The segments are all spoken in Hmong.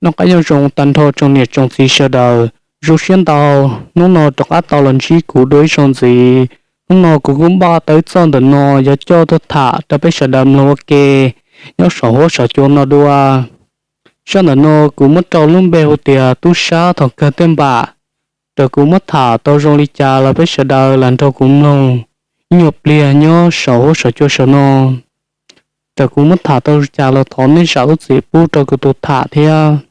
Noj qab nyob zoo tag nrho tsoom niam tsoom txiv sawv daws, zoo siab ntau hnub no rov qab tau los ntsib kuv dua ib zaug ntxiv. Hnub no kuv kuj npaj tau ib txoj ntawm no yuav coj tuaj tham rau peb sawv daws mloog ua ke nyob saum huab saum cua no dua. Zaj ntawm no kuv muab rau lub npe hu tias Tub Sab Thaum Kawg Tej Npam. Raws kuv muab tham tau zoo li cas los peb sawv daws lam nrog kuv mloog ib nyuag pliag nyob saum huab saum cua saum no. Raws kuv muab tham tau li cas los thov nej zam lub txim pub rau kuv tus tham thiab.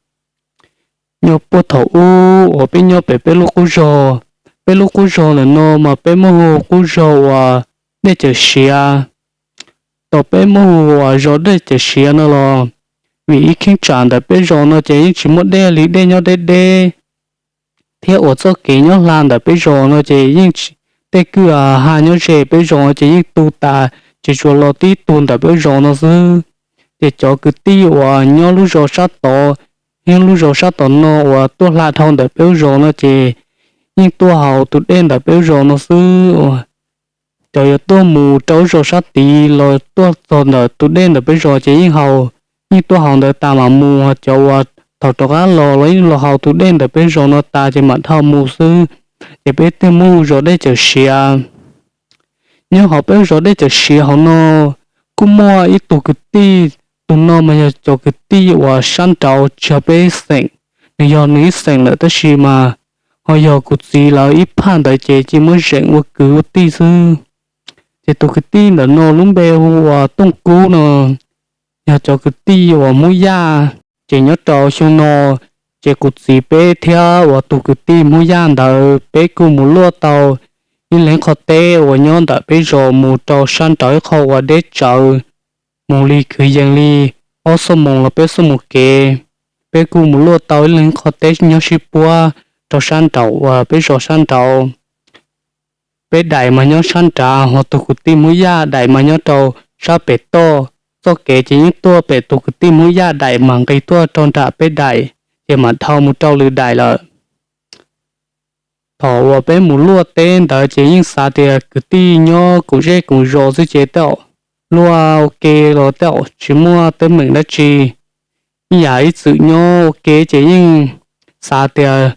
Nyob puag thaum ub uas peb nyob pem peb lub qub zog, peb lub qub zog ntawm no mas peb muab hu qub zog uas Dej Cawm Siav. Thaum peb muab hu ua zos Dej Cawm Siav no los, vim ib cheeb tsam ntawm peb zos no ces yeej tsis muaj dej li, dej nyob deb deb, thiab uas txoj kev nyob hla ntawm peb zos no ces yeej, tej kwj ha nyob ze peb zos ces yeej tu tas, tsis tshua los tib tug ntawm peb zos no xwb. Ces cov kwv tij uas nyob lub zos sab tod, nyob lub zos sab tom no uas tuaj hla dhau ntawm peb lub zos no ces yeej tuaj haus tus dej ntawm peb lub zos no xwb. Cov yuav tuaj mus rau lub zos sab tid los tuaj txog ntawm tus dej ntawm peb zos ces yeej haus, yeej tuaj haus ntawd tas mam mus, ho cov uas thaum rov qab los los yeej los haus tus dej ntawm peb zos no tas ces mam dhau mus xwb. Ces peb thiaj muab hu zos Dej Cawm Siav. Nyob hauv peb zos Dej Cawm Siav hauv no kuj muaj ib tug kwv tij, tus no mas yog cov kwv tij uas sab nraud tsis yog peb xeem, nws yog nws ib xeem lawm tab sis mas ho yog kuv txiv lawv ib phaj ntawd ces cia muab zeem ua kwv ua tij xwb. Ces tus kwv tij ntawm no lub npe hu ua Tooj Kub no, yog cov kwv tij uas Hmoob Yaj. Ces nyob rau xyoo no ces kuv txiv peb thiab uas tus kwv tij Hmoob Yaj ntawd peb kuj mus luaj tau ib leeg qhov teb uas nyob ntawm peb zos mus rau sab nraud ib qho uas deb tsawv, mus li kwv yees li ob xuab moos los peb xuab moos kev. Peb kuj mus luaj tau ib leeg qhov teb nyob sib puab rau sab nraud uas peb zos sab nraud. Peb daim mas nyob sab nrad, ho tus kwv tij Hmoob Yaj daim mas nyob rau sab pem toj. Txoj kev ces yeej tuaj pem tus kwv tij Hmoob Yaj daim mas nqis tuaj rau nram peb daim, ces mam dhau mus rau lwm daim lawm. Thaum uas peb mus luaj teb ntawd ces yeej xav tias kwv tij nyob koom zej koom zos xwb ces tej zaum luaj ua ke los tej zaum tsis muaj teeb meem dab tsi. Ib yam ib txwm nyob ua ke ces yeej xav tias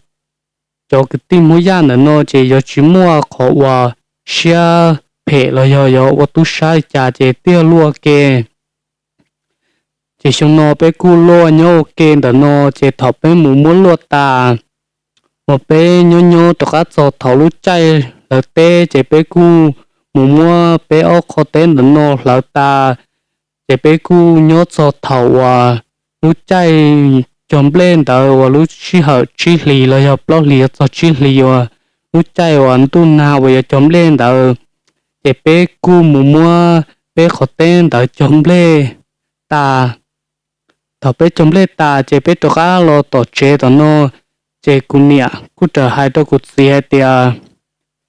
cov kwv tij Hmoob Yaj ntawm no ces yuav tsis muaj qhov uas siab phem los yog yuav ua tub sab li cas ces thiaj luaj ua ke. Ces xyoo no peb kuj luaj nyob ua ke ntawm no, ces thaum peb mus muab luaj tas, uas peb nyob nyob rov qab txog thaum lub caij hlawv teb, ces peb kuj mus muab peb ob qho teb ntawm no hlawv tas. Ces peb kuj nyob txog thaum uas lub caij cog nplej ntawd uas lub sij hawm tsib hlis los yog plaub hlis yuav txog tsib hlis uas lub caij uas ntuj nag uas yuav cog nplej ntawd, ces peb kuj mus muab peb qhov teb ntawd cog nplej tas. Thaum peb cog nplej tas ces peb rov qab los tom tsev tom no, ces kuv niam kuj rawm hais rau kuv txiv hais tias,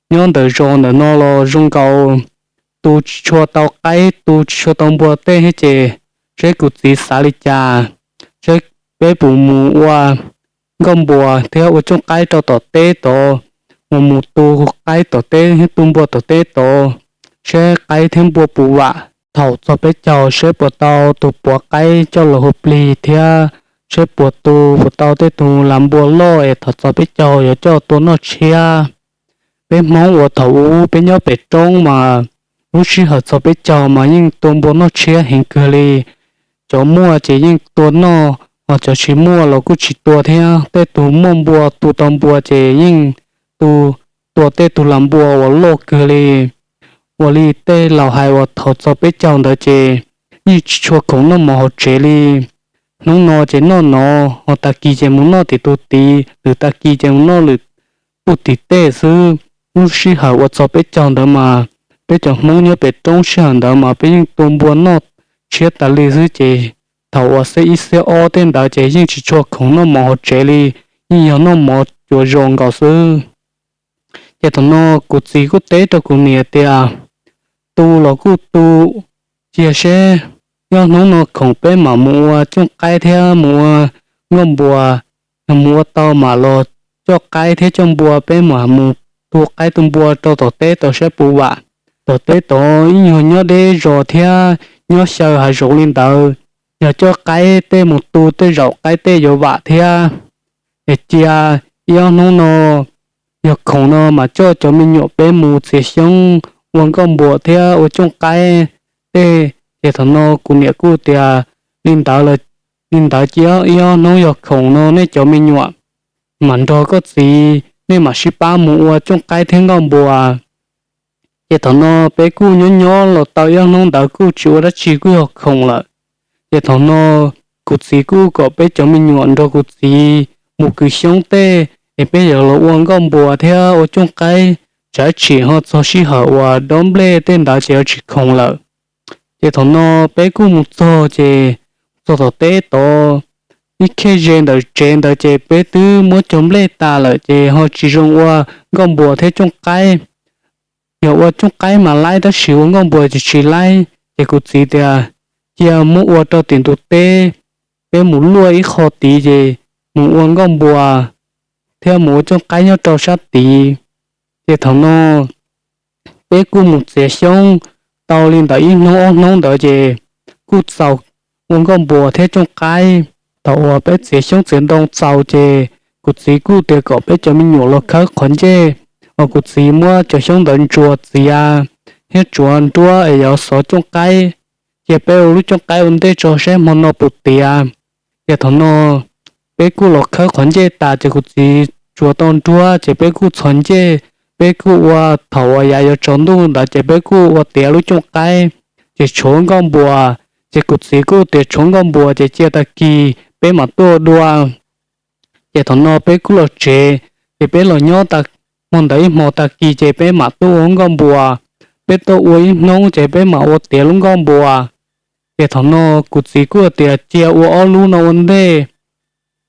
nyob ntawm zos ntawm no los zoo nkaus tu tsis tshua tau qaib, tu tsis tshua tau npua tej thiab, ces seb kuv txiv xav li cas, seb peb puas mus ua nkauj npua thiab ua cooj qaib rau tom teb tod, uas mus tu qaib tom teb thiab tu npua tom teb tod, seb qaib thiab npua puas vam. Thaum txog peb caug seb puas tau tus puav qaib coj los hu plig thiab seb puas tu, puas tau tej tus lag npua loj es thaum txog peb caug yuav coj tua noj tshiab. Peb Hmoob uas thaum ub peb nyob pem roob mas lub sij hawm txog peb caug mas yeej tua npua noj tshiab heev kawg li. Cov muaj ces yeej tua noj, ho cov tsis muaj los kuj tsis tua thiab. Tej tus muaj npua tu tau npua ces yeej tu, tua tej tus lag npua uas loj kawg li. Ua li tej laus hais uas thaum txog peb caug ntawd ces yeej tsis tshua khoom noj mov hauv tsev li. Hnub no ces noj no, ho tag kis ces mus noj tim tus tid, lwm tag kis ces mus noj lwm tus tim tej xwb. Lub sij hawm uas txog peb caug ntawd mas peb cov Hmoob nyob pem roob sij hawm ntawd mas peb yeej tua npua noj tshiab tas li xwb, ces thaum uas xiab ib xiab ob tej ntawd ces yeej tsis tshua khoom noj mov hauv tsev li, yeej yog noj mov cuav zos nkaus xwb. Ces thaum no kuv txiv kuj teb rau kuv niam tias, tu los kuj tu, cia seb, nyob hnub no khoom peb mam mus ua cooj qaib thiab mus ua nkauj npua, mus ua tau mam los coj qaib thiab coj npua, peb mam mus tu qaib tu npua rau tom teb tod seb puas vam. Tom teb tod ib nyuag nyob deb zos thiab nyob xyaw hav zoov li ntawd, yog coj qaib tej mus tu tej zaum qaib tej yuav vam thiab. Es cia ib ob hnub no yog khoom no mas coj cov me nyuam peb mus txiav xyoob ua nkauj npuas thiab ua cooj qaib tej. Ces thaum no kuv niam kuj tias, Li ntawd, li ntawd cia ib ob hnub yog khoom no nej cov me nyuam mam nrog koj txiv nej mam sib pab mus ua cooj qaib thiab nkauj npuas. Ces thaum no peb kuj nyob nyob los tau ib ob hnub ntawd kuj tsis ua dab tsi kuj yog khoom lawm. Ces thaum no kuv txiv kuj kom peb cov me nyuam nrog kuv txiv mus kwv xyoob tej es peb yuav los ua nkauj npuas thiab ua cooj qaib, tsam ib chim ho txog sij hawm uas dob nplej tej ntawd ces yuav tsis khoom lawm. Ces thaum no peb kuj mus txog ces txog tom teb tod ib khej ze ntawm tsev ntawd ces peb twb muab cog nplej tas lawm ces ho tsis zoo ua nkauj npuas thiab cooj qaib. Yog ua cooj qaib mas laib tab sis ua nkauj npuas ces tsis laib. Ces kuv txiv tias, Cia muab ua rau tim ntug teb, peb mus luaj ib qho tid ces mus ua nkauj npuas thiab mus ua cooj qaib nyob rau sab tid. Ces thaum no peb kuj mus txiav xyoob tau li ntawm ib hnub ob hnub ntawd ces kuj txaus ua nkauj npuas thiab cooj qaib. Thaum uas peb txiav xyoob txiav ntoo txaus ces kuv txiv kuj tias kom peb cov me nyuam los khawb qhov ncej uas kuv txiv muab cov xyoob ntawd ntsuas txiav thiab tsuav nruab es yuav xov cooj qaib, cia peb ua lub cooj qaib ua ntej tso saib hmo no puas tiav. Ces thaum no peb kuj los khawb qhov ncej tas ces kuv txiv tsuav tau nruab ces peb kuj txhos ncej, peb kuj ua, thaum uas yav yuav tsaus ntuj ntawd ces peb kuj ua tiav lub cooj qaib, ces tshuav nkauj npuas. Ces kuv txiv kuj tias tshuav nkauj npuas ces cia tag kis peb mam tuaj dua. Ces thaum no peb kuj los tsev, ces peb los nyob tas hmo ntawd ib hmos tag kis ces peb mam tuaj ua nkauj npuas. Peb tuaj ua ib hnub ces peb mam ua tiav lub nkauj npuas. Ces thaum no kuv txiv kuj tias cia ua ob lub no ua ntej,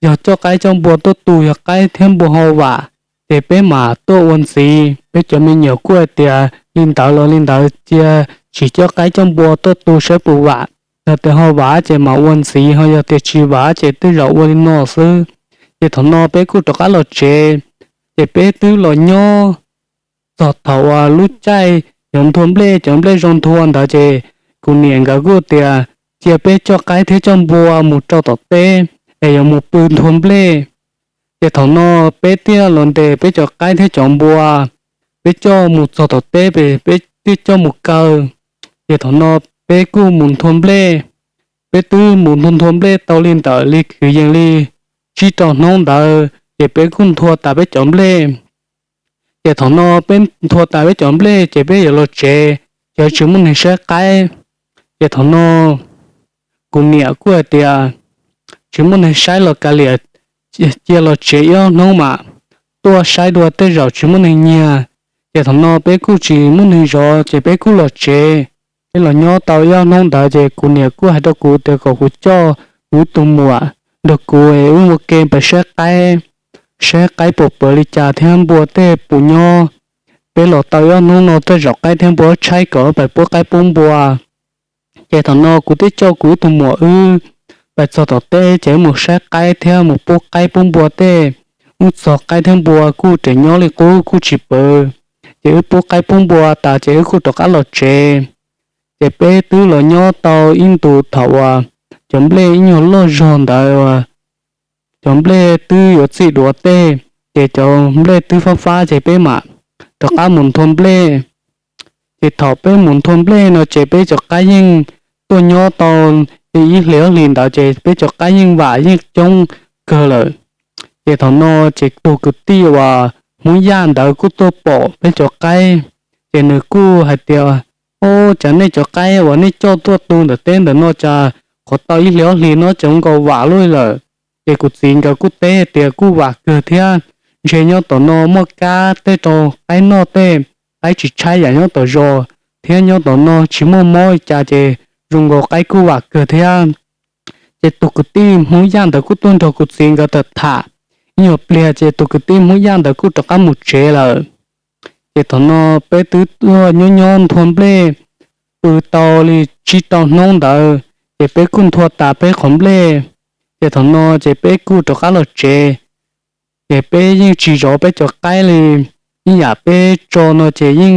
yog coj qaib coj npua tuaj tu yog qaib thiab npua ho vam, ces peb mam tuaj ua ntxiv. Peb cov me nyuam kuj hais tias li ntawd los li ntawd, cia tsis coj qaib coj npua tuaj tu saib puas vam, yog tias ho vam ces mam ua ntxiv, ho yog tias tsis vam ces tej zaum ua li no xwb. Ces thaum no peb kuj rov qab los tsev, ces peb twb los nyob txog thaum uas lub caij yuav nthua nplej, cov nplej zoo nthua ntawd ces kuv niam nkawd kuj tias cia peb coj qaib thiab coj npua mus rau tom teb es yuav mus pw nthua nplej. Ces thaum no peb thiaj los ntes peb cov qaib thiab cov npua, peb coj mus txog tom teb, peb thiaj coj mus kaw. Ces thaum no peb kuj mus nthua nplej. Peb twb mus nthua nplej tau li ntawm li kwv yees li tsib rau hnub ntawd ces peb kuj nthua tas peb cov nplej. Ces thaum no peb nthua tas peb cov nplej ces peb yuav los tsev, ces tsis muaj neeg saib qaib. Ces thaum no kuv niam kuj hais tias tsis muaj neeg saib los kav liam, cia los tsev ib ob hnub mas tuaj saib dua tej zaum tsis muaj neeg nyiag. Ces thaum no peb kuj tsis muaj neeg zov ces peb kuj los tsev. Peb los nyob tau ib ob hnub ntawd ces kuv niam kuj hais rau kuv tias kom kuv coj kuv ib tug muam nrog kuv es wb ua ke pais saib qaib, saib qaib puas pawv li cas thiab npua tej puas nyob. Peb los tau ib ob hnub no tej zaum qaib thiab npua tshaib kom pais pub qaib pub npua. Ces thaum no kuv thiaj coj kuv ib tug muam wb pais txog tom teb ces wb mus saib qaib thiab mus pub qaib pub npua tej. Wb txog qaib thiab npua kuj tseem nyob li qub kuj tsis pawv, ces wb pub qaib pub npua tas ces wb kuj rov qab los tsev. Ces peb twb los nyob tau ib ntus thaum uas cov nplej ib nyuag loj zog ntawd, cov nplej twb yuav txij duav tej, ces cov nplej twb fab fab ces peb mam rov qab mus nthua nplej. Ces thaum peb mus nthua nplej no ces peb cov qaib yeej tuaj nyob tau ib hlis ob hlis ntawd ces peb cov qaib yeej vam yeej coob kawg lawm. Ces thaum no ces tus kwv tij uas Hmoob Yaj ntawd kuj tuaj pom peb cov qaib, ces nws kuj hais tias, Ob, cas nej cov qaib uas nej coj tuaj tu ntawm teb ntawm no cas qhuav tau ib hlis ob hlis no ces ua nkaus vam luaj lawm. Ces kuv txiv nkawd kuj teb tias kuj vam kawg thiab, ntshe nyob tom no muaj kab tej rau qaib noj tej, qaib tsis tshaib yam nyob tom zos, thiab nyob tom no tsis muaj mob li cas ces zoo nkaus qaib kuj vam kawg thiab. Ces tus kwv tij Hmoob Yaj ntawd kuj tuaj nrog kuv txiv nkawd tham tham ib nyuag pliag ces tus kwv tij Hmoob Yaj ntawd kuj rov qab mus tsev lawm. Ces thaum no peb twb tuaj nyob nyob nthua nplej pw tau li tsib rau hnub ntawd, ces peb kuj nthua tas peb qhov nplej. Ces thaum no ces peb kuj rov qab los tsev. Ces peb yeej tsis zov peb cov qaib li, ib yam peb tso no ces yeej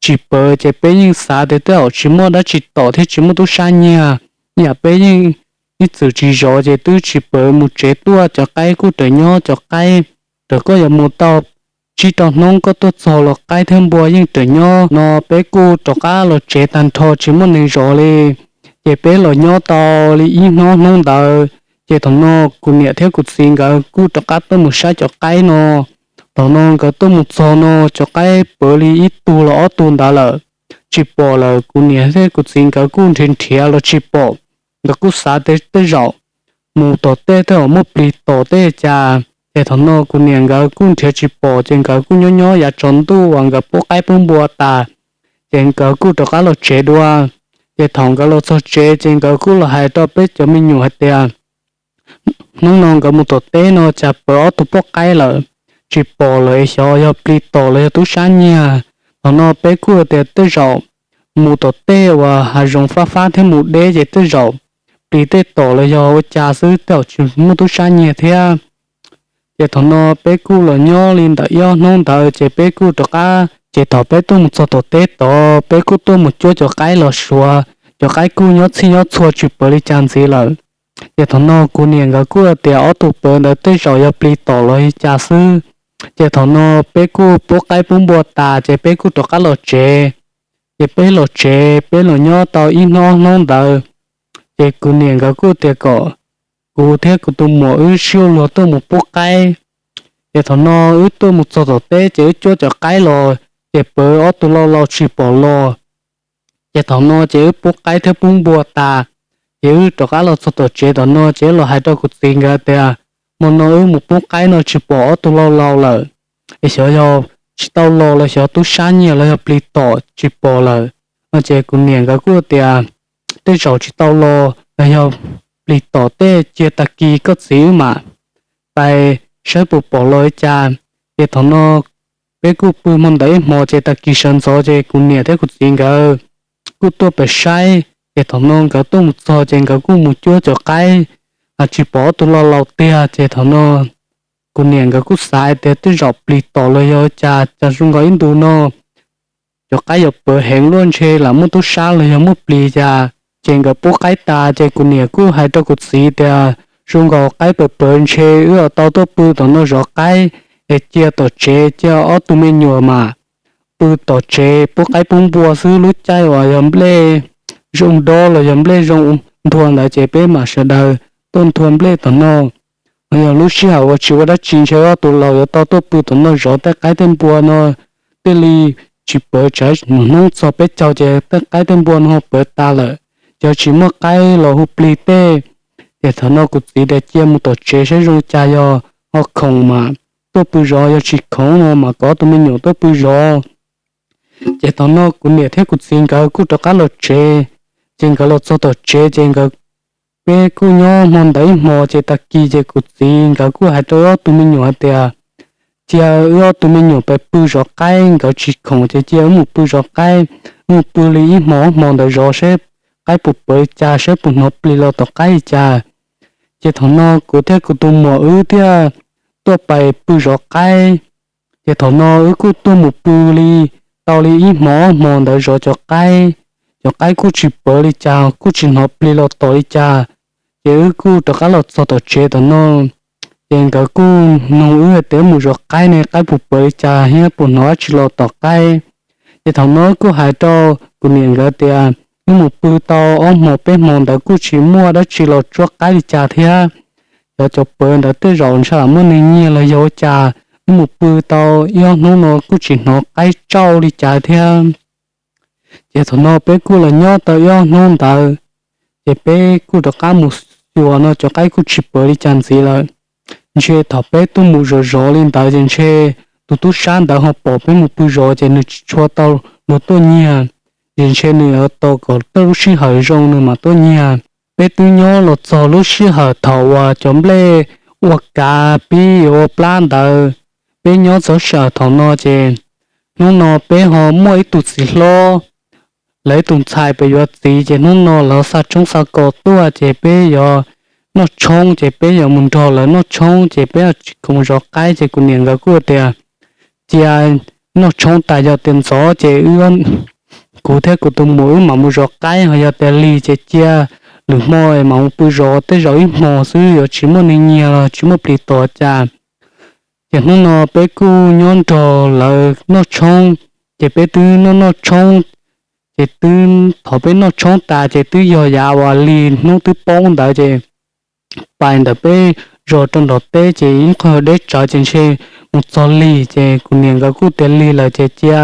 tsis pawv, ces peb yeej xav tias tej zaum tsis muaj dab tsi tom thiab tsis muaj tub sab nyiag, ib yam peb yeej ib txwm tsis zov ces twb tsis pom mus tsev tuaj, cov qaib kuj rawm nyob. Cov qaib, thaum koj yuav mus tau tsib rau hnub koj tuaj txog los qaib thiab npua yeej rawm nyob no. Peb kuj rov qab los tsev tag nrho tsis muaj neeg zov li. Ces peb los nyob tau li ib hnub hnub ntawd, ces thaum no kuv niam thiab kuv txiv nkawd kuj rov qab tuaj mus saib cov qaib no. Thaum no nkawd tuaj mus txog no cov qaib pawv li ib tug los ob tug ntawd lawm, tsis pom lawm. Kuv niam thiab kuv txiv nkawd kuj nrhiav nrhiav los tsis pom. Nkawd kuj xav tias tej zaum mus tom tej tej zaum muaj plig tom tej cas. Ces thaum no kuv niam nkawd kuj nrhiav tsis pom ces nkawd kuj nyob nyob yav tsaus ntuj uas nkawd pub qaib pub npua tas, ces nkawd kuj rov qab los tsev dua. Ces thaum nkawd los txog tsev ces nkawd kuj los hais rau peb cov me nyuam hais tias hnub no nkawd mus tom teb no cas pawv ob tug pub qaib lawm, tsis pom lawm es xyov yog plig tom los yog tub sab nyiag. Thaum no peb kuj tias tej zaum mus tom tej uas hav zoov fab fab thiab mus deb ces tej zaum plig tej tom los yog ua cas xwb, tej zaum tsis muaj tub sab nyiag thiab. Ces thaum no peb kuj los nyob li ntawm ib ob hnub ntawd ces peb kuj rov qab, ces thaum peb tuaj mus txog tom teb tod peb kuj tuaj mus cuab cov qaib los suav, cov qaib kuj nyob txhij nyob txhua tsis pawv li cas ntxiv lawm. Ces thaum no kuv niam nkawd kuj tias ob tug pawv ntawd tej zaum yog plig tom los li cas xwb. Ces thaum no peb kuj pub qaib pub npua tas ces peb kuj rov qab los tsev. Ces peb los tsev peb los nyob tau ib hnub ob hnub ntawd, ces kuv niam nkawd kuj tias kom kuv thiab kuv tus muam wb sib ua luag tuaj mus pub qaib. Ces thaum no wb tuaj mus txog tom teb ces wb cuab cov qaib los, ces pawv ob tug lau lau tsis pom los. Ces thaum no ces wb pub qaib thiab pub npua tas, ces wb rov qab los txog tom tsev tom no ces wb los hais rau kuv txiv nkawd tias hmo no wb mus pub qaib no tsis pom ob tug lau lau lawm, es xyov yog tsis tau los los xyov tub sab nyiag los yog plig tom tsis pom lawm no. Ces kuv niam nkawd kuj tias tej zaum tsis tau los los yog plig tom tej, cia tag kis koj txiv wb mam pais saib puas pom los li cas. Ces thaum no peb kuj pw hmo ntawd ib hmo ces tag kis sawv ntxov ces kuv niam thiab kuv txiv nkawd kuj tuaj pem saib. Ces thaum no nkawd tuaj mus txog ces nkawd kuj mus cuab cov qaib, tsis pom ob tug lau lau tiag. Ces thaum no kuv niam nkawd kuj xav tias tej zaum plig tom los yog cas, cas zoo nkaus ib ntus no cov qaib yuav pawv heev luaj ntshe lam muaj tub sab los yog muaj plig cas. Ces nkawd pub qaib tas ces kuv niam kuj hais rau kuv txiv tias zoo nkaus qaib pawv pawv ntshe wb tau tuaj pw tom no zov qaib, es cia tom tsev cia ob tug me nyuam mas pw tom tsev pub qaib pub npua xwb, lub caij uas yog nplej zoo dob los yog nplej zoo nthua ntawd ces peb mam sawv daws tuaj nthua nplej tom no. Yog lub sij hawm uas tsis ua dab tsi ntshe ob tug laus yuav tau tuaj pw tom no zov tej qaib tej npua no, thiaj li tsis pawv tsam mus hnub txog peb caug ces tej qaib tej npua no ho pawv tas lawm, ces tsis muaj qaib los hu plig tej. Ces thaum no kuv txiv tias cia mus tom tsev saib zoo cas yog ho khoom mas tuaj pw zov, yog tsis khoom no mas kom ob tug me nyuam tuaj pw zov. Ces thaum no kuv niam thiab kuv txiv nkawd kuj rov qab los tsev. Ces nkawd los txog tom tsev ces nkawd, peb kuj nyob hmo ntawd ib hmo ces tag kis ces kuv txiv nkawd kuj hais rau ob tug me nyuam hais tias cia wb ob tug me nyuam pais pw zov qaib, nkawd tsis khoom ces cia wb mus pw zov qaib, mus pw li ib hmo ob hmo ntawd zov saib qaib puas pawv li cas, saib puas hnov plig los tom qaib li cas. Ces thaum no kuv thiab kuv tus muam wb thiaj tuaj pais pw zov qaib. Ces thaum no wb kuj tuaj mus pw li tau li ib hmo ob hmo ntawd zov cov qaib, cov qaib kuj tsis pawv li cas kuj tsis hnov plig los tom li cas. Ces wb kuj rov qab los txog tom tsev tom no, ces nkawd kuj nug wb hais tias wb mus zov qaib ne qaib puas pawv li cas thiab puas hnov dab tsi los tom qaib. Ces thaum no wb kuj hais rau kuv niam nkawd tias wb mus pw tau ob hmo peb hmo ntawd kuj tsis muaj dab tsi los tsuab qaib li cas thiab. Cov cov pawv ntawd tej zaum ntshai lam muaj neeg nyiag los yog ua cas, wb mus pw tau ib ob hnub no kuj tsis hnov qaib tsauj li cas thiab. Ces thaum no peb kuj los nyob tau ib ob hnub ntawd, ces peb kuj rov qab mus xyuas no cov qaib kuj tsis pawv li cas ntxiv lawm. Ntshe thaum peb tuaj mus zov zov li ntawd ces ntshe tus tub sab ntawd ho pom peb mus pw zov ces nws tsis tshua tau luag tuaj nyiag, ces ntshe nws tos kom tej lub sij hawm zoo nws mam tuaj nyiag. Peb twb nyob los txog lub sij hawm thaum uas cov nplej ua kav pib yuav ua plab ntawd, peb nyob txog sij hawm thaum no ces hnub no peb ho muaj ib tug txiv hlob, lawv ib tug ntxhais pem yuav txiv ces hnub no lawv xa tshoob xa kos tuaj ces peb yuav noj tshoob ces peb yuav mus nrog lawv noj tshoob ces peb tsis khoom zov qaib ces kuv niam nkawd kuj tias cia noj tshoob tas yog tias ntxov ces kuv thiab kuv tus muam wb mam mus zov qaib, ho yog tias lig ces cia lwm hmo mam mus pw zov, tej zaum ib hmos xwb yuav tsis muaj neeg nyiag los tsis muaj plis tom cas. Ces hnub no peb kuj nyob nrog lawv noj tshoob, ces peb twb noj noj tshoob, ces twb, thaum peb noj tshoob tas ces twb yog yav uas lig hnub twb poob ntawd ces pais ntawm peb zos rau nram teb ces ib qho deb tsawv ces ntshe mus txog lig ces kuv niam nkawd kuj tias lig lawm ces cia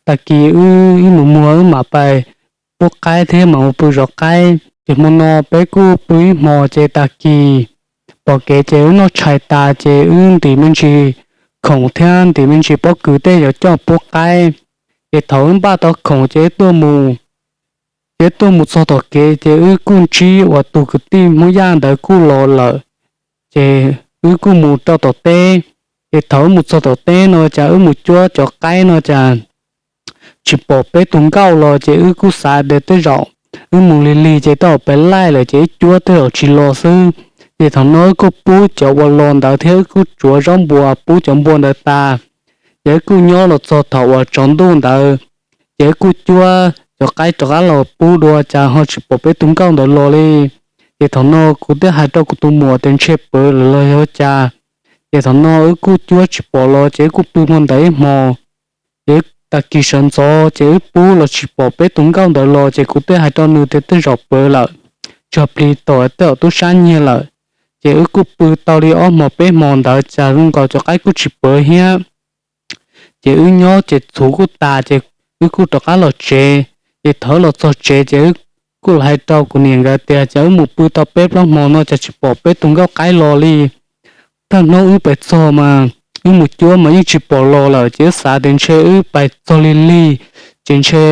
tag kis wb ib mus muag wb mam pais pub qaib thiab mam mus pw zov qaib. Ces hmo no peb kuj pw ib hmos ces tag kis pom kev ces wb noj tshais tas ces wb ntim me ntsis khoom thiab ntim me ntsis pob kws tej yuav coj pub qaib. Ces thaum wb npaj tau khoom ces wb tuaj mus, ces wb tuaj mus txog tom kev ces wb kuj ntsib uas tus kwv tij Hmoob Yaj ntawd kuj los lawm. Ces wb kuj mus rau tom teb. Ces thaum wb mus txog tom teb no cas wb mus cuab cov qaib no cas tsis pom peb tus nkauj los ces wb kuj xav tias tej zaum wb mus lig lig ces tej zaum pem laij lawm ces wb cuab tej zaum tsis los xwb. Ces thaum no wb kuj pub cov uas los ntawd thiab wb kuj tsuav zaub npua pub cov npua ntawd tas. Ces wb kuj nyob los txog thaum uas tsaus ntuj ntawd, ces wb kuj cuab cov qaib rov qab los pub dua cas ho tsis pom peb tus nkauj ntawd los li. Ces thaum no kuv thiaj hais rau kuv tus muam tias ntshe pawv lawm los yog cas. Ces thaum no wb kuj cuab tsis pom los ces wb kuj pw hmo ntawd ib hmos. Ces tag kis sawv ntxov ces wb pub los tsis pom peb tus nkauj ntawd los ces kuv thiaj hais rau nws tias tej zaum pawv lawm, tsis plis tom tej zaum tub sab nyiag lawm. Ces wb kuj pw tau li ob hmos peb hmos ntawd cas zoo nkaus cov qaib kuj tsis pawv thiab. Ces wb nyob ces txhuv kuj tas ces wb kuj rov qab los tsev. Ces thaum los txog tsev ces wb kuj los hais rau kuv niam nkawd tias cas wb mus pw tau peb plaub hmo no cas tsis pom peb tus nkauj qaib los li. Thawj hnub wb pais txog mas wb mus cuab mas yeej tsis pom los lawm ces wb xav tias ntshe wb pais txog lig lig, ces ntshe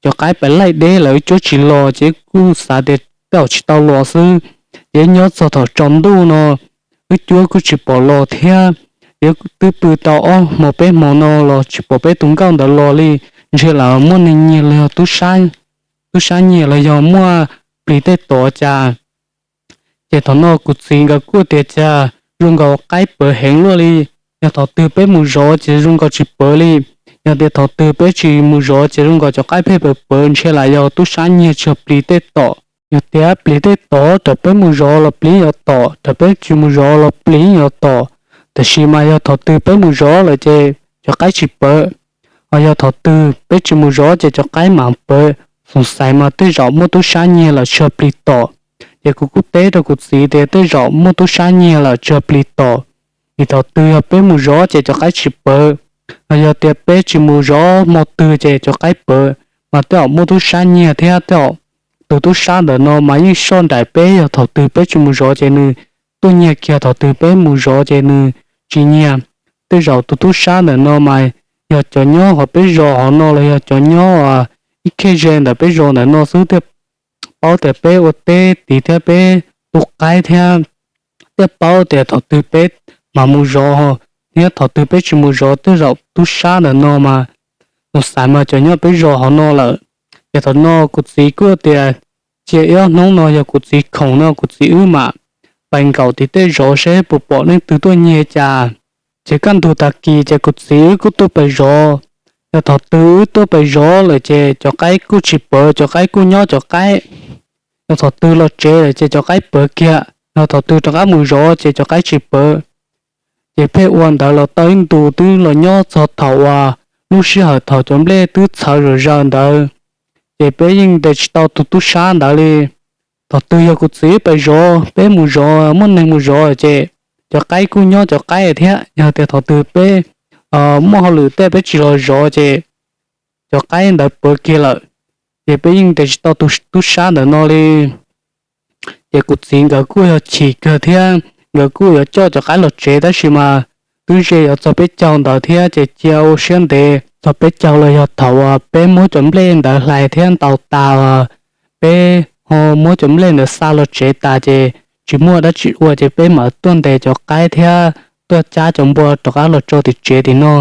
cov qaib pais laij deb lawm wb cuab tsis los ces wb kuj xav tias tej zaum tsis tau los xwb. Ces wb nyob txog thaum tsaus ntuj no wb cuab kuj tsis pom los thiab. Ces wb twb pw tau ob hmo peb hmo no los tsis pom peb tus nkauj ntawd los li, ntshe lawv muaj neeg nyiag los yog tub sab nyiag los yog muaj plis tej tod cas. Ces thaum no kuv txiv nkawd kuj tias cas zoo nkaus qaib pawv heev luaj li, yog thaum twg peb mus zov ces zoo nkaus tsis pawv li, yog tias thaum twg peb tsis mus zov ces zoo nkaus cov qaib pheej pawv pawv, ntshe lam yog tub sab nyiag tsis yog plis tej tom. Yog tias plis tej tod raws peb mus zov los plis yuav tom, raws peb tsis mus zov los plis yuav tom. Tab sis mas yog thaum twg peb mus zov lawm ces cov qaib tsis pawv, ho yog thaum twg peb tsis mus zov ces cov qaib mam pawv. Xoom xaiv mas tej zaum muaj tub sab nyiag lawm tsis yog plis tom. Ces kuv kuj teb rau kuv txiv tias tej zaum muaj tub sab nyiag lawm tsis yog plis tom, vim thaum twg yog peb mus zov ces cov qaib tsis pawv, ho yog tias peb tsis mus zov hmo twg ces cov qaib pawv, mas tej zaum muaj tub sab nyiag thiab tej zaum tus tub sab ntawm no mas yeej soj nraim peb, yog thaum twg peb tsis mus zov ces nws tuaj nyiag kiag, thaum twg peb mus zov ces nws tsis nyiag. Tej zaum tus tub sab ntawm no mas yog cov nyob hauv peb zos hauv no los yog cov nyob ib khej ze ntawm peb zos ntawm no xwb thiaj paub tias peb ua teb tid thiab peb tu qaib thiab, thiaj paub tias thaum twg peb mam mus zov thiab thaum twg peb tsis mus zov. Tej zaum tub sab ntawm no mas xoom xaiv mas cov nyob peb zos hauv no lawm. Ces thaum no kuv txiv kuj tias cia ib ob hnub no yog kuv txiv khoom no kuv txiv wb mam pais nkaum tim tej zov seb puas pom leej twg tuaj nyiag cas. Ces kaj ntug tag kis ces kuv txiv wb kuj tuaj pais zov. Yog thaum twg wb tuaj pais zov lawm ces cov qaib kuj tsis pawv, cov qaib kuj nyob cov qaib. Yog thaum twg los tsev lawm ces cov qaib pawv kiag, yog thaum twg rov qab mus zov ces cov qaib tsis pawv. Ces pheej ua ntawd los tau ib ntus twb los nyob txog thaum uas lub sij hawm thaum cov nplej twb txhawv zom zaws ntawd, ces peb yeej ntes tsis tau tus tub sab ntawd li. Thaum twg yog kuv txiv pais zov, peb mus zov, muaj neeg mus zov ces cov qaib kuj nyob cov qaib thiab. Yog tias thaum twg peb muaj hauj lwm tej peb tsis los zov ces cov qaib ntawd pawv kiag lawm, ces peb yeej ntes tsis tau tus tub sab ntawm no li. Ces kuv txiv nkawd kuj yog chim kawg thiab, nkawd kuj yuav coj cov qaib los tsev tab sis mas twb ze yuav txog peb caug ntawd thiab ces cia ua siab ntev txog peb caug los yog thaum uas peb muab cov nplej ntawd hlais thiab ntaus tas, peb ho muab cov nplej ntawd xa los tsev tas ces tsis muaj dab tsi ua ces peb mam tuaj ntes cov qaib thiab tuaj cab cov npua rov qab los tso tim tsev tim no.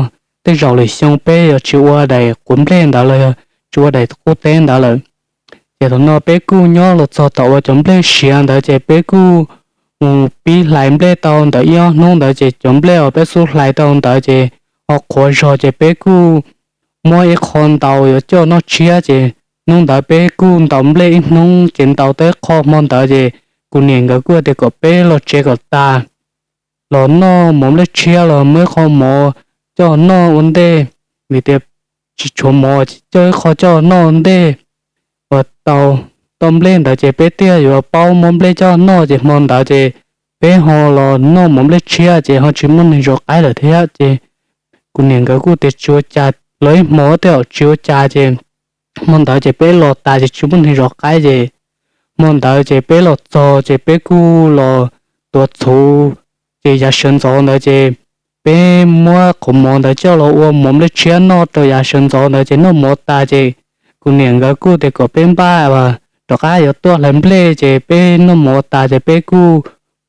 Tej zaum lwm xyoo peb yuav tsis ua daim quav nplej ntawd los yog tsis ua daim qub teb ntawd lawm. Ces thaum no peb kuj nyob los txog thaum uas cov nplej siav ntawd ces peb kuj mus pib hlais nplej tau ntawm ib ob hnub ntawd ces cov nplej uas peb xub hlais tau ntawd ces ho qhuav zog ces peb kuj muab ib qho ntaus yuav coj noj tshiab ces hnub ntawd peb kuj ntaus nplej ib hnub ces ntaus tau ib qho hmo ntawd ces kuv niam nkawd kuj tias kom peb los tsev kom tas, los noj mov nplej tshiab los muab ib qho mov coj noj ua ntej, vim tias tsis tshuav mov ces coj ib qho coj noj ua ntej. Uas tau tau nplej ntawd ces peb thiaj yuav paub muab nplej coj noj ces hmo ntawd ces peb ho los noj mov nplej tshiab ces ho tsis muaj neeg zov qaib lawm thiab ces kuv niam nkawd kuj tias tsis ua cas, los ib hmo tej zaum tsis ua cas ces hmo ntawd ces peb los tas ces tsis muaj neeg zov qaib ces hmo ntawd ces peb los txog ces peb kuj los tuav txhuv, ces yav sawv ntxov ntawd ces peb muab qhov mov ntawd coj los ua mov nplej tshiab noj rau yav sawv ntxov ntawd ces noj mov tas ces kuv niam nkawd kuj tias kom peb npaj rov qab yuav tuaj hlais nplej ces peb noj mov tas ces peb kuj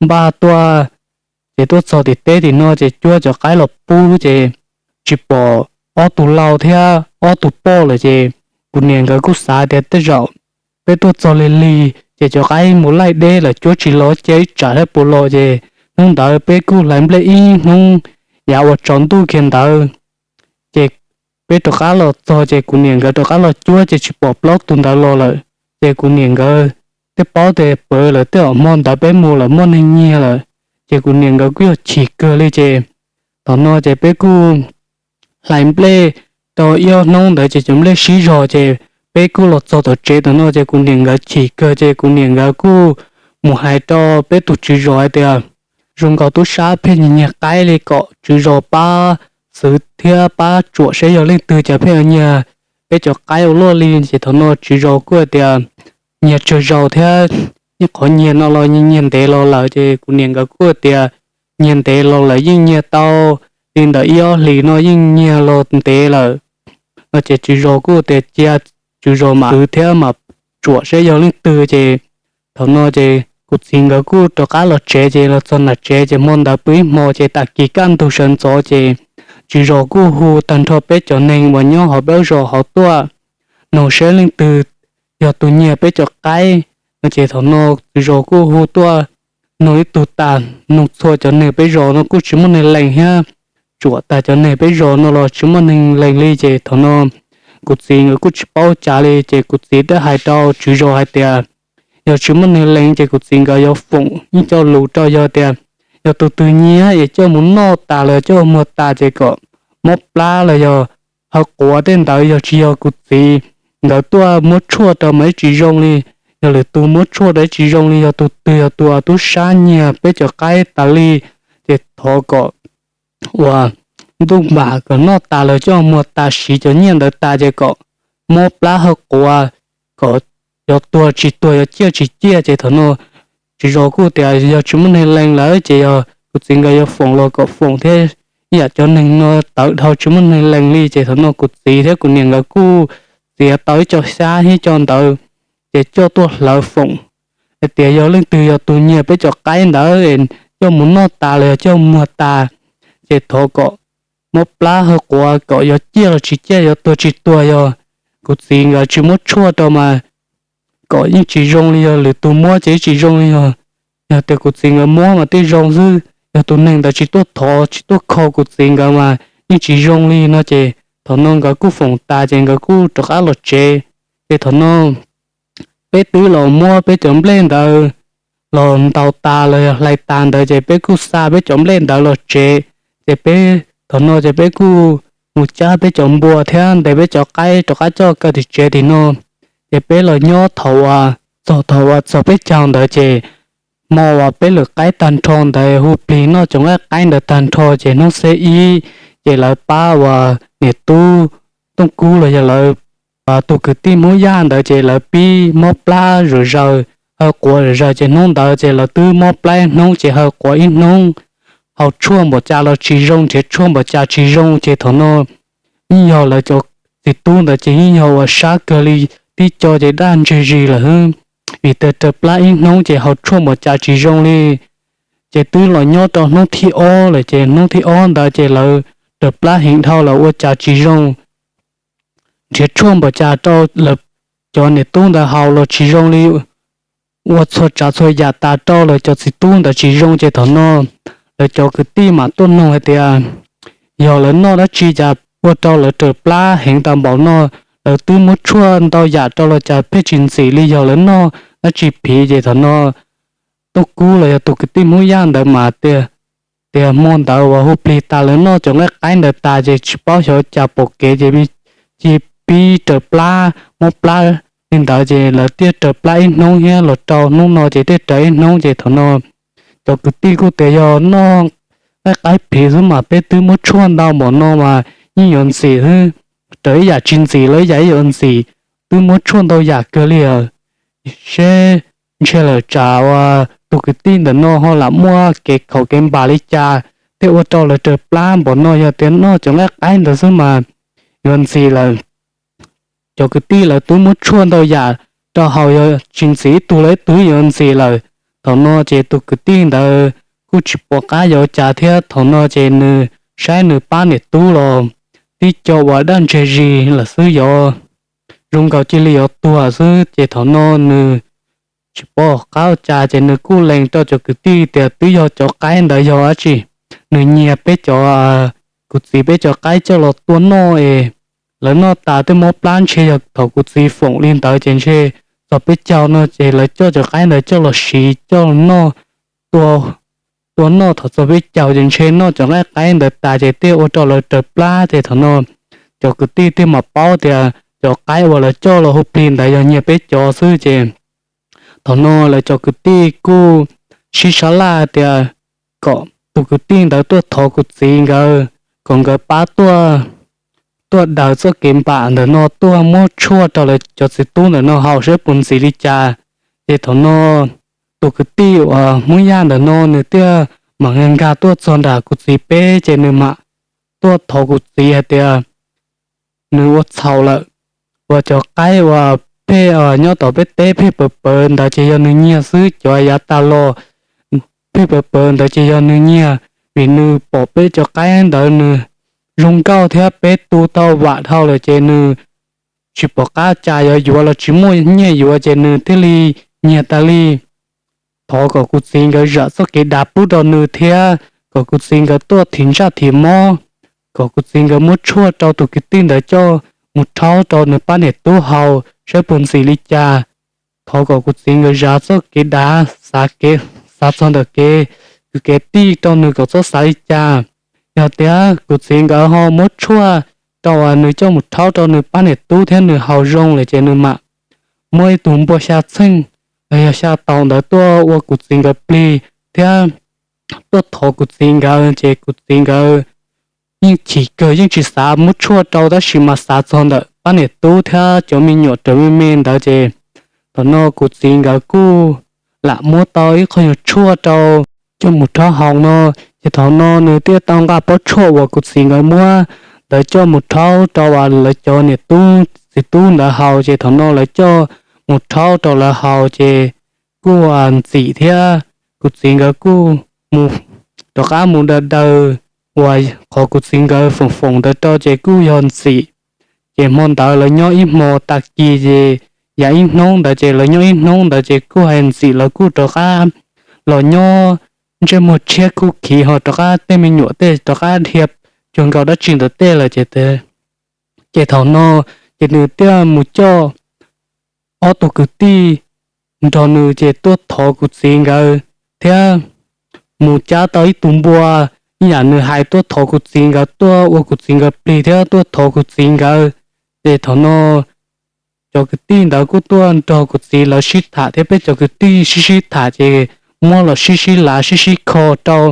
npaj tuaj. Ces tuaj txog tim teb tim no ces cuab cov qaib los pub ces tsis pom ob tug lau thiab ob tug poj lawm ces kuv niam nkawd kuj xav tias tej zaum peb tuaj txog lig lig ces cov qaib mus laij deb lawm cuab tsis los cia ib tsam thiab puas los ces hnub ntawd peb kuj hlais nplej ib hnub yav uas tsaus ntuj kiag ntawd. Ces peb rov qab los txog ces kuv niam nkawd rov qab los cuab ces tsis pom plaub tug ntawd los lawm. Ces kuv niam nkawd thiaj paub tias pawv lawm tej zaum hmo ntawd peb mus lawm muaj neeg nyiag lawm. Ces kuv niam nkawd kuj yog chim kawg li ces thaum no ces peb kuj hlais nplej tau ib ob hnub ntawd ces cov nplej sib zog ces peb kuj los txog tom tsev thaum no ces kuv niam nkawd chim kawg ces kuv niam nkawd kuj mus hais rau peb tus tswv zos hais tias zoo nkaus tub sab pheej nyiag qaib li kom tswv zos pab xwv thiab pab tsuam saib yog leej twg cas pheej nyiag peb cov qaib ua luaj li ces thaum no tswv zos kuj hais tias nyiag tsawg zaus thiab ib qhov nyiag no los nyiag ntev los lawm ces kuv niam nkawd kuj tias nyiag ntev los lawm yeej nyiag tau li ntawm ib ob hlis no yeej nyiag los ntev lawm no ces tswv zos kuj tias cia tswv zos mam xwv thiab mam tsuam saib yog leej twg ces thaum no ces kuv txiv nkawd kuj rov qab los tsev ces los txog nram tsev ces hmo ntawd pw ib hmo ces tag kis kaj ntug sawv ntxov ces tswv zos kuj hu tag nrho peb cov neeg uas nyob hauv peb zos hauv tuaj noog saib leej twg yog tus nyiag peb cov qaib no ces thaum no tswv zos kuj hu tuaj noog ib tug tas, noog txhua cov neeg peb zos no kuj tsis muaj neeg lees thiab, tsuam tas cov neeg peb zos no los tsis muaj neeg lees li ces thaum no kuv txiv nkawd kuj tsis paub cas li ces kuv txiv thiaj hais rau tswv zos hais tias yog tsis muaj neeg lees ces kuv txiv nkawd yuav foom ib co lus rau yog tias yog tus twg nyiag es coj mus noj tas los coj muag tas ces kom mob plab los yog haw quav tej ntawd yog tsis yog kuv txiv nkawd tuaj muab tshuaj rau mas ib tsis zoo li, yog lwm tus muab tshuaj rau ib tsis zoo li, yog tus twg yog tus tub sab nyiag peb cov qaib tas li ces thov kom uas ntuj npam kom noj tas los coj muag tas siv cov nyiaj ntawd tas ces kom mob plab haw quav, kom yuav tuag tsis tuag yuav ciaj tsis ciaj ces thaum no tswv zos kuj tias yog tsis muaj neeg lees lawm ces yog kuv txiv nkawd yuav foom los kom foom thiab, ib yam cov neeg no tawv dhau tsis muaj neeg lees li ces thaum no kuv txiv thiab kuv niam nkawd kuj txiav tau ib co xyab thiab co ntawd ces coj tuaj hlawv foom hais tias yog leej twg yog tus nyiag peb cov qaib ntawd coj mus noj tas los yog coj muag tas ces thov kom mob plab haw quav kom yuav ciaj los tsis ciaj yuav tuag tsis tuag, yog kuv txiv nkawd tsis muab tshuaj rau mas kom yeej tsis zoo li, yog lwm tus muab ces yeej tsis zoo li, yog, yog tias kuv txiv nkawd muab mas thiaj zoo xwb, yog tus neeg ntawd tsis tuaj thov tsis tuaj kho kuv txiv nkawd mas yeej tsis zoo li no ces thaum no nkawd kuj foom tas ces nkawd kuj rov qab los tsev. Ces thaum no peb twb los muab peb cov nplej ntawd los ntaus tas los yog hlais tas ntawd ces peb kuj xa peb cov nplej ntawd los tsev. Ces peb thaum no ces peb kuj mus cab peb cov npua thiab ntes peb cov qaib rov qab coj kaw tim tsev tim no. Ces peb los nyob thaum uas txog thaum uas txog peb caug ntawd ces hmo uas peb lwm qaib tag nrho ntawd hu plig noj cov nqaij qaib ntawd tag nrho ces hnub xiab ib ces lawv pab uas niam tub Tooj Kub los yog lawv tus kwv tij Hmoob Yaj ntawd ces lawv pib mob plab zom zaws, haw quav zom zaws ces hnub ntawd ces lawv twb mob plab ib hnub ces haw quav ib hnub, haus tshuaj npaum cas los tsis zoo, nrhiav tshuaj npaum cas tsis zoo ces thaum no yeej yog lawv cov txiv tub ntawd ces yeej yog uas sab kawg li, tib co ces daj ntseg zis lawm xwb, vim tias raws plab ib hnub ces haus tshuaj npaum cas tsis zoo li. Ces twb los nyob rau hnub thib ob lawm ces hnub thib ob ntawd ces lawv raws plab heev dhau lawm ua cas tsis zoo, nrhiav tshuaj npaum cas rau lawv cov niam tub ntawd haus los tsis zoo li, ua txhua tsav txhua yam tas rau lawv cov txiv tub ntawd tsis zoo ces thaum no lawv cov kwv tij mam tuaj noog hais tias yog lawv noj dab tsi cas ua rau lawv raws plab heev tas npaum no, lawv twb muab tshuaj ntau yam rau los cas pheej tsis ntxim li, yog lawv noj dab tsi phiv. Ces thaum no Tooj Kub los yog tus kwv tij Hmoob Yaj ntawd mas tias, tias hmo ntawd uas hu plig tas lawv noj cov nqaij qaib ntawd tas ces tsis paub xyov cas pom kev ces cia li pib raws plab mob plab li ntawd ces lawv thiaj raws plab ib hnub thiab los rau hnub no ces thiaj raws ib hnub. Ces thaum no cov kwv tij kuj tias yog noj nqaij qaib phiv xwb mas peb twb muab tshuaj ntau npaum no mas yeej yuav ntxim xwb, raws ib yam tsis ntxim los ib yam ib yuav ntxim, twb muab tshuaj ntau yam kawg li lawm. Seb ntshe lawm tsam uas tus kwv tij ntawm no ho lam muaj kev khaum kev npam li cas thiaj ua rau lawv raws plab npaum no, yog tias noj cov nqaij qaib ntawd xwb mas yuav ntxim lawm. Cov kwv tij lawv twb muab tshuaj ntau yam rau haus, yog tsis ntxim ib tug los ib tug yuav ntxim lawm. Thaum no ces tus kwv tij ntawd kuj tsis pom qab yuav cas thiab, thaum no ces nws saib nws pab niam tub los tib co uas daj ntseg zis lawm xwb, yog zoo nkaus cia li yuav tuag xwb. Ces thaum no nws tsis pom qab ua cas ces nws kuj lees rau cov kwv tij tias twb yog cov qaib ntawd yog dab tsi, nws nyiag peb cov, kuv txiv peb cov qaib coj los tua noj es lawv noj tas twb mob plab, ntshe yog thaum kuv txiv foom li ntawd ces ntshe txog peb caug no ces lawv coj cov qaib ntawd coj los siv coj los noj, tua noj thaum txog peb caug ces ntshe noj cov nqaij qaib ntawd tas ces thiaj ua rau lawv raws plab. Ces thaum no cov kwv tij thiaj mam paub tias cov qaib uas lawv coj los hu plig ntawd yog nyiag peb cov xwb. Ces thaum no lawv cov kwv tij kuj sib sab laj tias kom tus kwv tij ntawd tuaj thov kuv txiv nkawd kom nkawd pab tuaj daws txoj kev npam ntawm no tuaj muab tshuaj rau lawv cov txiv tub ntawm no haus saib puas ntxim li cas. Ces thaum no tus kwv tij uas Hmoob Yaj ntawm no nws thiaj mam nkag tuaj txog nram kuv txiv peb ces nws mam tuaj thov kuv txiv hais tias nws ua txhaum lawm, uas cov qaib uas pheej nyob tom peb teb pheej pawv pawv ntawd ces yog nws nyiag xwb, cov yav tas los pheej pawv pawv ntawd ces yog nws nyiag, vim nws pom peb cov qaib ntawd nws zoo nkauj thiab peb tu tau vam dhau lawm ces nws tsis pom qab cas yuav yuav los tsis muaj nyiaj yuav ces nws thiaj li nyiag tas li. Thov kom kuv txiv nkawd zam txoj kev dav pub rau nws thiab kom kuv txiv nkawd tuaj thim ntsaj thim mob, kom kuv txiv nkawd muab tshuaj rau tus kwv tij ntawd coj mus rhaub rau nws pab niam tub haus saib puas ntxim li cas. Thov kom kuv txiv nkawd zam txoj kev dav, xav kev, xav txog ntawm kev kwv kev tij rau nws kom txhob xav li cas. Yog tias kuv txiv nkawd ho muab tshuaj rau nws coj mus rhaub rau nws pab niam tub thiab nws haus zoo lawm ces nws mam muab ib tug npua xya txheej los yog xya tau ntawd tuaj ua kuv txiv nkawd plig thiab tuaj thov kuv txiv nkawd ces kuv txiv nkawd yeej chim kawg yeej tsis xav muab tshuaj rau tab sis mas xav txog ntawm pab niam tub thiab cov me nyuam raws me me ntawd ces thaum no kuv txiv nkawd kuj lam muab tau ib qho nyuag tshuaj rau coj mus rhaub haus no. Ces thaum no nws thiaj tau nqa pob tshuaj uas kuv txiv nkawd muab ntawd coj mus rhaub rau lawv cov niam tub txiv tub ntawd haus ces thaum no lawv coj mus rhaub rau lawv haus ces kuj ntxim thiab. Kuv txiv nkawd kuj mus rov qab mus daws daws uas qhov kuv txiv nkawd foom foom ntawd rau ces kuj yog ntxim. Ces hmo ntawd lawv nyob ib hmo tag kis ces yam ib hnub ntawd ces lawv nyob ib hnub ntawd ces kuj hais ntxim lawv kuj rov qab los nyob ntsej muag tshiab khuj khiv ho rov qab tej me nyuam tej rov qab dhia cuag nkaus dab tsi ntawd tej lawm ces, ces thaum no ces nws thiaj mus coj ob tug kwv tij nrog nws ces tuaj thov kuv txiv nkawd thiab mus cab tau ib tug npua ib yam nws hais tuaj thov kuv txiv nkawd tuaj ua kuv txiv nkawd plig thiab tuaj thov kuv txiv nkawd. Ces thaum no cov kwv tij ntawd kuj tuaj nrog kuv txiv lawv sib tham thiab peb cov kwv tij sib sib tham ces muab los sib sib lav sib sib kho rau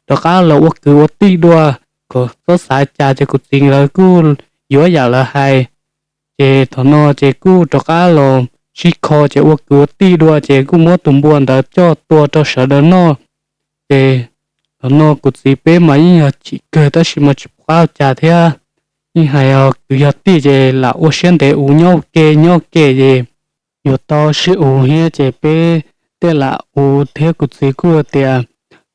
rov qab los ua kwv ua tij dua kom txhob xav cas ces kuv txiv lawv kuj yuav yam lawv hais. Ces thaum no ces kuj rov qab los sib kho ces ua kwv ua tij dua ces kuj muab tus npua ntawd coj tua rau sawv daws noj. Ces thaum no kuv txiv peb mas yeej yog chim kawg tab sis mas tsis pom qab ua cas thiab. Yeej hais kwv yog tij ces lam ua siab ntev uv nyob ua ke nyob ua ke ces yuav tau sib uv thiab ces peb tej lam uv thiab kuv txiv kuj tias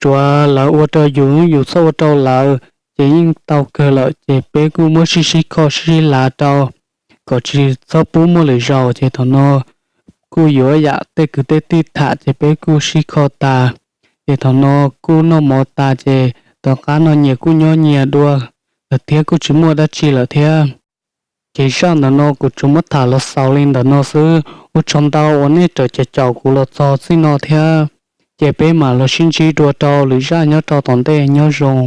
tsuav lawv ua rau yus yus txhob ua rau lawv, ces yeej tau kawg lawm ces peb kuj muab sib sib kho sib sib lav rau kom tsis txhob pub muaj lwm zaus ces thaum no kuj yuav yam tej kwv tej tij tham ces peb kuj sib kho tas. Ces thaum no kuj noj mov tas ces tom qab no nyias kuj nyob nyias dua lawm thiab kuj tsis muaj dab tsi lawm thiab. Ces zaj ntawm no kuv tsuas muab tham los xaus li ntawm no xwb, ua tsaug ntau uas nej raws caum caum kuv los txog txij no thiab. Ces peb mam los sib ntsib dua rau lwm zaj nyob rau tom ntej, nyob zoo.